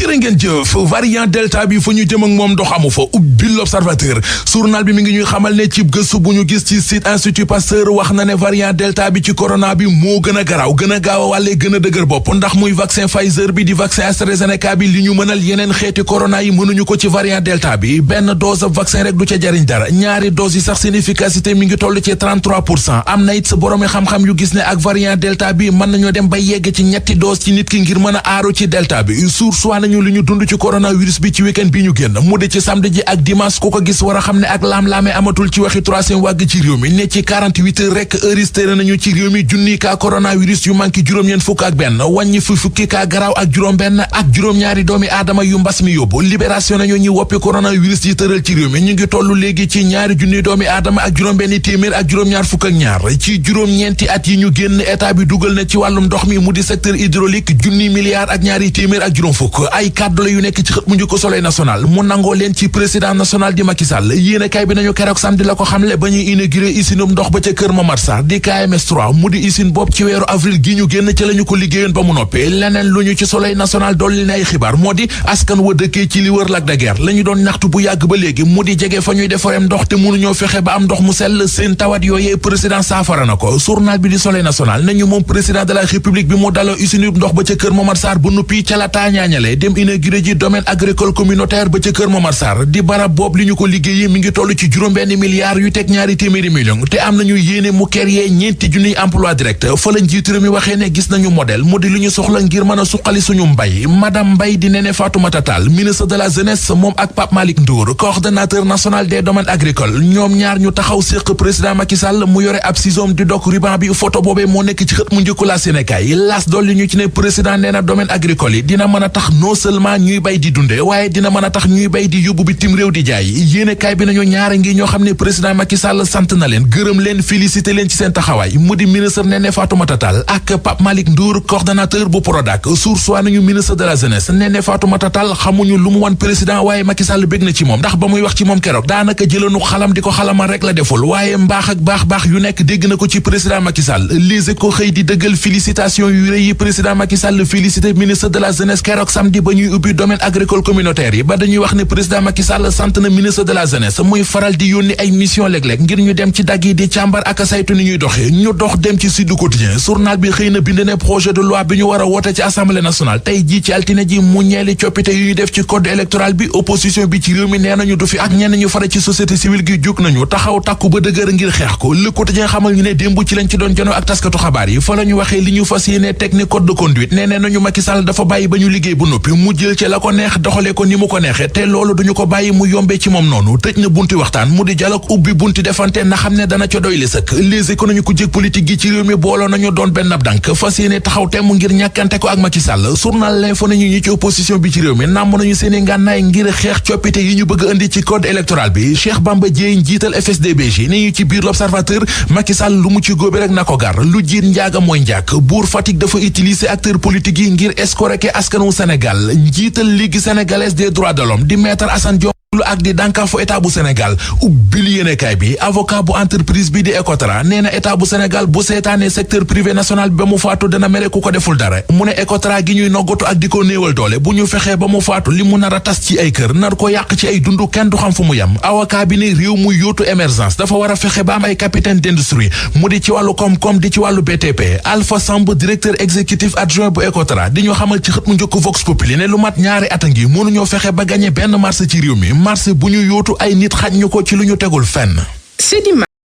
jërë ngeen jëf variant delta bi fu ñu jëm ak moom ndox amu fa ubbi l'observateur journal bi mi ngi ñuy xamal ne ci gëstu bu ñu gis ci site institut Pasteur wax na ne variant delta bi ci corona bi moo gën a garaaw gën a gaaw a wàlle gën a dëgër bopp ndax muy vaccin Pfizer bi di vaccin AstraZeneca bi li ñu mënal yeneen xeeti corona yi mënuñu ko ci variant delta bi benn dose vaccin rek du ca jariñ dara ñaari dose yi sax seen efficacité mi ngi toll ci 33% am na it sa boroomi xam-xam yu gis ne ak variant delta bi mën nañoo dem ba yegg ci ñetti dose ci nit ki ngir mën a aaru ci delta bi soit nañu li ñu dund ci coronavirus bi ci week-end bi ñu génn mu di ci samedi ji ak dimanche ku ko gis war a xam ne ak laam-laamee amatul ci waxi troisième vague ci réew mi ne ci 48 heures rek enregistré nañu ci réew mi junni kaa coronavirus yu manqué juróom-ñeent fukk ak benn wàññi fukki kaa garaaw ak juróom-benn ak juróom-ñaari doomi aadama yu mbas mi yóbbu libération nañu ñi woppi coronavirus yi tëral ci réew mi ñu ngi toll léegi ci ñaari junni doomi aadama ak juróom-benn téeméer ak juróom-ñaar fukk ak ñaar ci juróom-ñeenti at yi ñu génn état bi dugal na ci wàllum ndox mi mu di secteur hydraulique junni milliards ak ñaari téeméer ak juróom fukk ay kàddu la yu nekk ci xët mu njëkk Soleil national mu nangoo leen ci président national di Macky Sall yéenekaay bi nañu keroog samedi la ko xamle ba ñuy inauguré usine ndox ba ca Kër Momar Sarr di KMS 3 mu di usine bopp ci weeru avril gi ñu génn ci la ñu ko liggéeyoon ba mu noppee leneen lu ñu ci Soleil national dolli na ay xibaar moo di askan wa dëkkee ci li wër Lac de Guiers la ñu doon ñaxtu bu yàgg ba léegi mu di jege fa ñuy defareem ndox te mënuñoo fexe ba am ndox mu sell seen tawat yooyee président saafara na ko journal bi di Soleil national nañu moom président de la république bi mu daloo usine ndox ba ca Kër Momar Sarr ba nuppi ca la taañaañale dem inauguré ji domaine agricole communautaire ba ca Kër Momar Sarr di barab boobu li ñu ko liggéeyee mi ngi toll ci juróom-benn milliards yu teg ñaari téeméeri millions te am nañu yéene mu créer ñeenti junniy emploi direct fa la njiitu réew mi waxee ne gis nañu modèle mu di li ñu soxla ngir mën a suqali suñu mbay madame Mbaye di Néné Fatoumata Tall ministre de la jeunesse moom ak Pape Malick Ndour coordonnateur national des domaines agricoles ñoom ñaar ñu taxaw séq président Macky Sall mu yore ab ciseau di dok ruban bi photo boobee moo nekk ci xët mu njëkku la Sénégal yi las dolli ñu ci ne président nee na domaine agricole yi dina mën a tax non seulement ñuy bay di dunde waaye dina mën a tax ñuy bay di yóbbu bitim réew di jaay yéenekaay bi nañu ñaara ngi ñoo xam ne président Macky Sall sant na leen gërëm leen félicité leen ci seen taxawaay mu di ministre Néné Fatoumata Tall ak Pape Malick Ndour coordonnateur bu Prodac source nañu ministre de la jeunesse Néné Fatoumata Tall xamuñu lu mu wan président waaye Macky Sall bég na ci moom ndax ba muy wax ci moom keroog daanaka jëlanu xalam di ko xalamal rek la deful waaye mbaax ak baax yu nekk dégg na ko ci président Macky Sall lise ko xëy di dëggal félicitation yu rëy yi président Macky Sall félicité ministre de la jeunesse keroog samedi ba ñuy ubbi domaine agricole communautaire yi ba dañuy wax ne président Macky Sall sant na ministre de la jeunesse muy faral di yónni ay mission léeg-léeg ngir ñu dem ci dagg yi di càmbar ak saytu ni ñuy doxee ñu dox dem ci Sud Quotidien journal bi xëy na bind ne projet de loi bi ñu war a woote ci assemblée nationale tey jii ci altine ji mu ñeeli coppite yu ñu def ci code électoral bi opposition bi ci réew mi nee nañu du fi ak ñenn ñu fare ci société civile gi jóg nañu taxaw takku ba dëgër ngir xeex ko Le Quotidien xamal ñu ne démb ci lañ ci doon janoo ak taskatu xabaar yi fa la ñu waxee li ñu fas yéene teg ni code de conduite nee nañu Macky Sall dafa bàyyi ba ñu liggéey bu noppi mu jël ci la ko neex doxalee ko ni mu ko neexee te loolu duñu ko bàyyi mu yombee ci moom noonu tëj na bunti waxtaan mu di dialogue ubbi bunti defante na xam ne dana ca doy li sëkk les économiques ku jëg politique gi ci réew mi booloo nañu doon benn ab dànk fas yéene taxaw temm ngir ñàkkante ko ak Macky Sall journal L'Info nañu ñi ci opposition bi ci réew mi nàmm nañu seeni ngànnaay ngir xeex coppite yi ñu bëgg indi ci code électoral bi Cheikh Bamba Dièye njiital FSD/BJ ni ñu ci biir l'Observateur Macky Sall lu mu ci góobe rek na ko gar lu jiit njaaga mooy njaak buur Fatick dafa utiliser acteur politique yi ngir escroquer askanu Sénégal njiital Ligue sénégalaise des droits de l'homme di maître Assane Diop ak di dànkaafu état bu Sénégal ubbil yéenekaay bi avocat bu entreprise bi di Ecotra nee na état bu Sénégal bu seetaanee secteur privé national bi ba mu faatu dana mere ku ko deful dara mu ne Ecotra gi ñuy noggatu ak di ko néewal doole bu ñu fexee ba mu faatu li mu nar a tas ci ay kër nar ko yàq ci ay dund kenn du xam fu mu yem avocat bi ne réew mu yóotu émergence dafa war a fexe ba am ay capitaine d'industrie mu di ci wàllu koom-koom di ci wàllu BTP Alpha Samb directeur exécutif adjoint bu Ecotra di ñu xamal ci xët mu njëkk Vox Populi ne lu mat ñaari at a ngi mënuñoo fexe ba gagné benn marché ci réew mi marché bu ñu yóotu ay nit xaj ñu ko ci lu ñu tegul fenn